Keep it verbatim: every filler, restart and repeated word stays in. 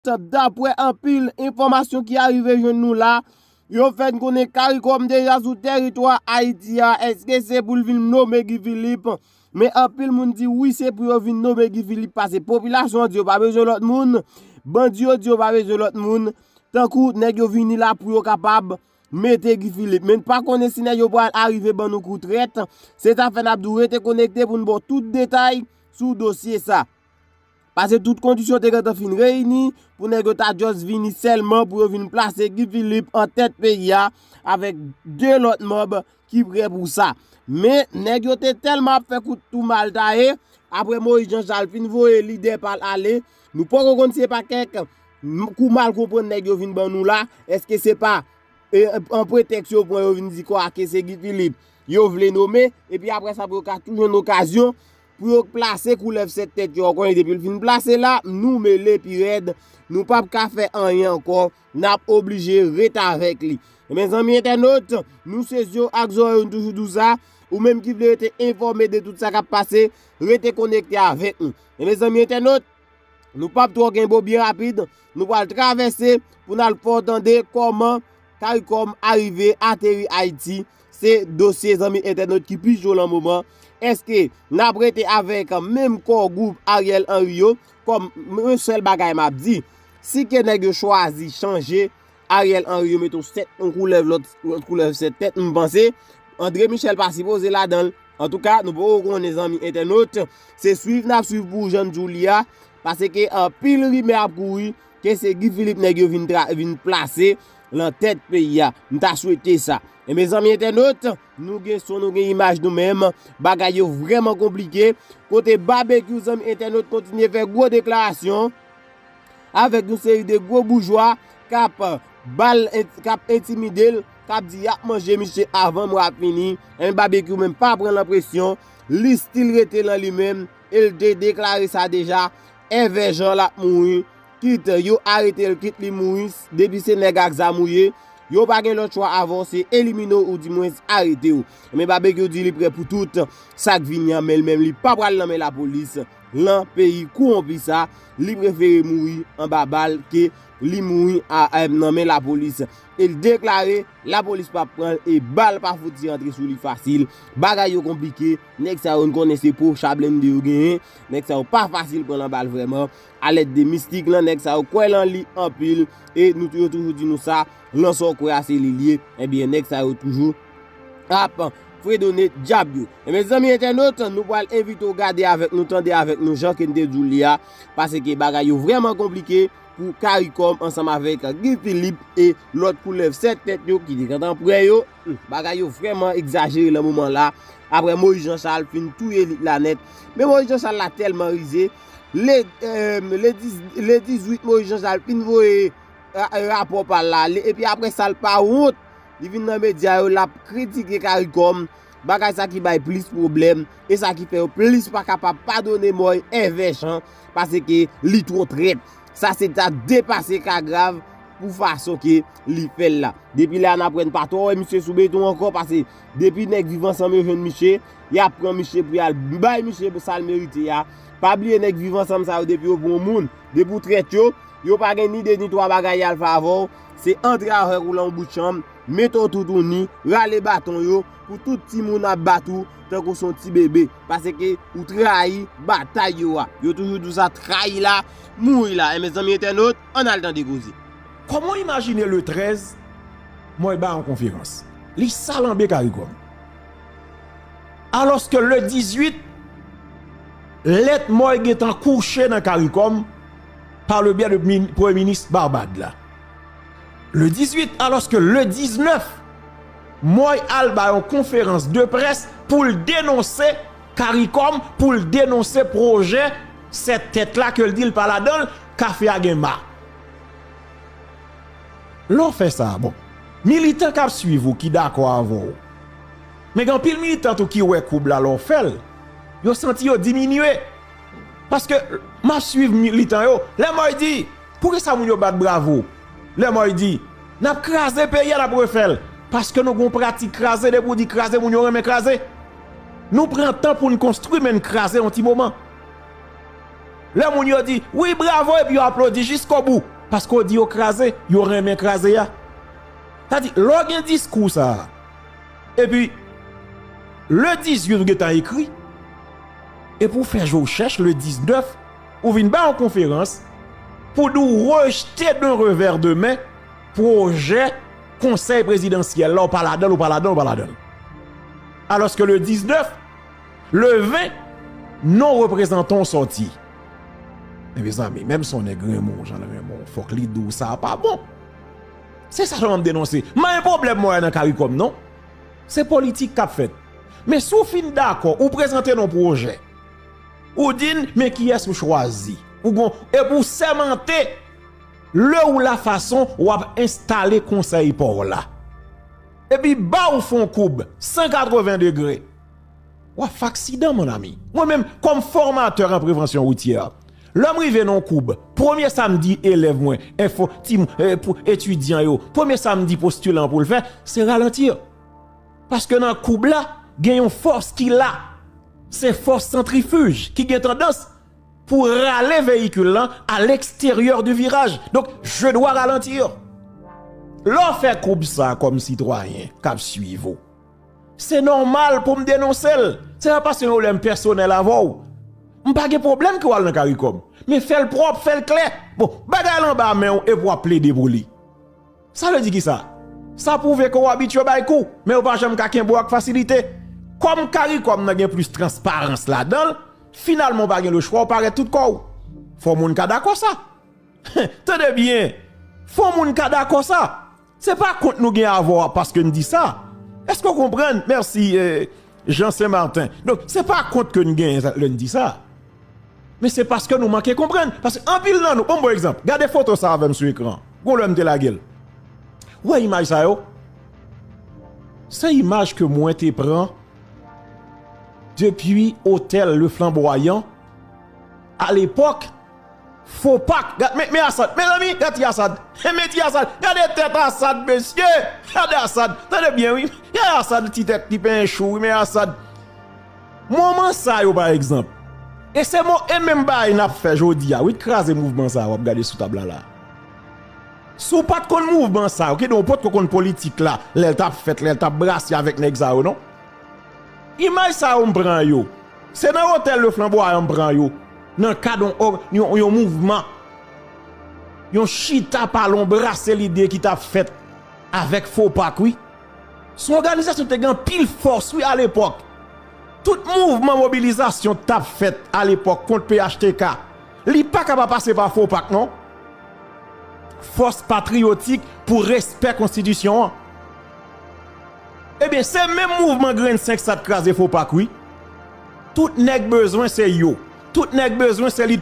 Daprè anpil enfòmasyon ki arive jwenn nou la, yo fè n konnen Caricom deja sou tèritwa Ayiti a. Èske se pou l vin nome Guy Philippe? Men anpil moun di wi, se pou yo vin nome Guy Philippe, paske popilasyon an di yo pa bezwen lòt moun, bandi yo di yo pa bezwen lòt moun, tankou nèg yo vini la pou yo kapab mete Guy Philippe. Men n pa konnen si nèg yo pral arive ban nou kou trèt. Se sa fè n ap di w rete konekte pou n ba w tout detay sou dosye sa. Paske tout kondisyon te gentan fin reyini pou nèg yo ta just vini sèlman pou yo vin plase Guy Philippe an tèt peyi a avèk de lòt manm ki prè pou sa. Men nèg yo te tèlman ap fè kout tou mal taye, apre Moïse Jean Charles fin voye lidè pa l ale, nou poko konn si se pa kèk m- kou mal konprann nèg yo vin ban nou la, èske se pa e, an pretèks yo pran yo vin di kwa ke se Guy Philippe yo vle nome, epi apre sa pou yo ka tou jwenn okazyon pou yo plase koulèv sèt tèt yo ankò, e depi l fin plase la, nou mele pi rèd, nou p ap ka fè anyen ankò, n ap oblije ret avèk li. Mezanmi entènot, nou se zye ak zòrèy nou toujou di w sa, ou menm ki vle rete enfòme de tout sa k ap pase, rete konekte avèk nou. E mezanmi entènot, nou p ap twò gen bo byen rapid, nou pral travèse pou n al fè w tande kòman Caricom arive ateri Ayiti. Se dosye zanmi entènot ki pi cho lan moman. Èske n ap rete avèk menm kò gwoup Ariel Henry yo? Kòm yon sèl bagay m ap di, si ke nèg yo chwazi chanje Ariel Henry, yo mete yon sèt, yon koulèv, lòt, lòt koulèv sèt tèt, m panse André Michel pa sipoze ladan l. Antouka, nou poko konnen zanmi entènot, se swiv n ap swiv pou jan n di w li a, paske anpil rimè ap kouri ke se Guy Philippe nèg yo vin, tra- vin plase lan tèt peyi a. M ta swete sa. E mezanmi entènot, nou gen son, nou gen imaj nou menm, bagay yo vrèman konplike. Kote Babekyou zanmi entènot kontinye fè gwo deklarasyon avèk yon seri de gwo boujwa k ap ba l, k ap entimide l, k ap di y ap manje misye avan mwa a fini. Enben Babekyou menm pa pran l an presyon, li still rete lan li menm, e l te deklare sa deja, Èvè Jan l ap mouri, kit yo arete l, kit li mouri, depi se nèg ak zam ou ye, yo pa gen lòt chwa avè w, se elimine w oudimwens arete w. Men Babekyou di li prè pou tout sa k vini an, men l menm li pa pral nan men lapolis lan peyi kowonpi sa, li prefere mouri anba bal ke li mouri a, a, nan men lapolis. E l deklare lapolis p ap pran l e bal pa fouti antre sou li fasil. Bagay yo konplike, nèg sa yo n konnen se pwocha blende yo genyen, nèg sa yo pa fasil pran nan bal vrèman. Alèd de mistik lan, nèg sa yo kwè lan li anpil, e nou tou- yo toujou di nou sa, lan sa w kwè a se li l ye, ebyen nèg sa yo toujou ap fredone dyab yo. E mezanmi entènot, nou pral envite w gade avèk nou, tande avèk nou jan ke n te di w li a, paske bagay yo vrèman konplike pou Caricom ansanm avèk Guy Philippe e lòt koulèv sèt tèt yo ki te gentan prè yo. Hmm, bagay yo vrèman egzajere lan moman la, apre Moïse Jean Charles fin touye lit la nèt. Men Moïse Jean Charles la tèlman rize, le, euh, le diz- le dizwit Moïse Jean Charles fin voye ra- rapò pa l la, le- epi apre sa l pa wont, li vin nan medya yo, l ap kritike Caricom, bagay sa ki bay plis pwoblèm, e sa ki fè yo plis pa kapab padone mò Èvè Jan, paske li twò trèt. Sa se ta depase ka grav pou fason ke li fè l la. Depi la n aprann pa twò wè misye sou beton ankò, paske depi nèg Viv Ansanm yo jwenn misye, y ap pran misye pou y al bay misye sa l merite a. Pa bliye nèg Viv Ansanm sa yo, depi yo pran yon moun, depi w trèt yo, yo pa gen ni de ni twa bagay y al fè avè w, se antre avèk ou lan yon bout chanm, mete w toutouni, rale baton yo, pou tout timoun ap bat ou tankou se yon ti bebe, paske ou trayi batay yo a. Yo toujou di w sa, trayi la, mouri la. E mezanmi entènot, ann al tande koze. Kòman w imajine le trèz, Mòy bay yon konferans? Li salanbe Caricom. Alòske le dizwit, lèt Mòy gentan kouche nan Caricom pa le byè de min- Premye Minis Barbad la. Le dizwit, alòske le diznèf, Mòy al bay yon konferans de près pou l denonse Caricom, pou l denonse pwojè sèt tèt la ke l di l pa ladan l, kafe a gen ma. Lè w fè sa, bon, militan k ap swiv ou, ki dakò avè w, men gen anpil militan tou ki wè koub la lè w fè l, yo santi yo diminye. Paske m ap swiv militan yo, lè Mòy di, poukisa moun yo bat bravo? Lè Mòy di, n ap kraze peyi a, n ap refè l. Paske nou gen yon pratik kraze, depi w di kraze, moun yo renmen kraze. Nou pran tan pou n konstwi, men n kraze yon ti moman. Lè moun yo di, wi, bravo, epi yo aplodi jiskobou. Paske w di yo kraze, yo renmen kraze a. Sa di, lè w gen diskou sa a, epi le dizuit ou gentan ekri, epi w fè je w chèch le diznèf, ou vin bay yon konferans pou di w rejte d'un revers de main pwojè konsèy prezidansyèl la, ou pa ladan l, ou pa ladan l, ou pa ladan l. Alòske le diznèf, le ven, non reprezantan w sòti. Men mezanmi, menm si yon nèg renmen w, jan l renmen w, fòk li di w sa pa bon. Se sa sèlman m denonse. M pa gen pwoblèm mwen nan Karikòm, non. Se politik k ap fèt. Men si w fin dakò, ou prezante non pwojè. Ou di n, men kiyès ou chwazi. Ou gon, epi w sèmante, lè ou la fason w ap enstale konsèy pa w la. Epi ba w fon koub, san katreven degre. W ap fè aksidan, mon ami. Mwen menm, kòm fòmatè an prevansyon woutyè, lè m rive nan yon koub, premye sa m di elèv mwen, enfo, ti, eh, pou etidyan yo, premye sa m di postilan pou l fè, se ralanti. Paske nan koub la, gen yon fòs ki la. Se fòs santrifij ki gen tandans pou rale veyikil lan à l'extérieur du virage. Donk, je dois ralentir. Lè w fè koub sa kòm sitwayen k ap swiv ou, se nòmal pou m denonse l. Se pa paske gen pwoblèm pèsonèl avè w. M pa gen pwoblèm ke w al nan Karikòm. Men fè l pwòp, fè l klè. Bon, bagay lan anba men w epi w ap plede pou li. Sa vle di kisa? Sa pwouve ke w abitye bay kou, men yo pa janm ka kenbe w ak fasilite. Kòm Karikòm nan gen plis transparans ladan l, finalman w pa gen lechwa, w parèt tout kò w. Fò moun ka dakò sa. Tande byen, fò moun ka dakò sa. Se pa kont nou gen avè w paske n di sa. Èske w konprann? Mèsi, eh, Jean Saint Martin. Donk, se pa kont ke n genyen lè n di sa. Men se paske nou manke konprann. Paske anpil nan nou, bon, bon egzanp, gade foto sa avè m sou ekran. Gon lè m te lage l. Ou wè imaj sa yo? Se imaj ke mwen te pran depi Hotel Le Flamboyant. Alepòk, Fopak, gad, men, men Asad, mezanmi, gad ti Asad, men ti Asad, gade tèt Asad, mesye, gade Asad, tande byen, wi, gade Asad, ti tèt li penyen chou, wi, men Asad. Moman sa yo, pa egzanp, e se mo, e menm bagay n ap fè jodi a, wi, kraze mouvman sa a, w ap gade sou tab la, la. Si w pa t konn mouvman sa yo, ki donk, ou potko konn politik la, lè l t ap fèt, lè l t ap brase avèk nèg sa yo, non? Imaj sa yo m pran yo. Se nan Hotel Le Flamboyant m pran yo. Nan kad yon, yon, yon mouvman. Yon chita pale, yon brase lide ki t ap fèt avèk Fopak, wi. Se yon òganizasyon ki te gen anpil fòs, wi, alepòk. Tout mouvman mobilizasyon k t ap fèt alepòk kont P H T K, li pa ka pa pase pa Fopak, non. Fòs patriyotik pou respè konstitisyon an. Ebyen, se menm mouvman Grenn Senk sa t kraze Fopak, wi. Tout nèg bezwen se yo. Tout nèg bezwen se li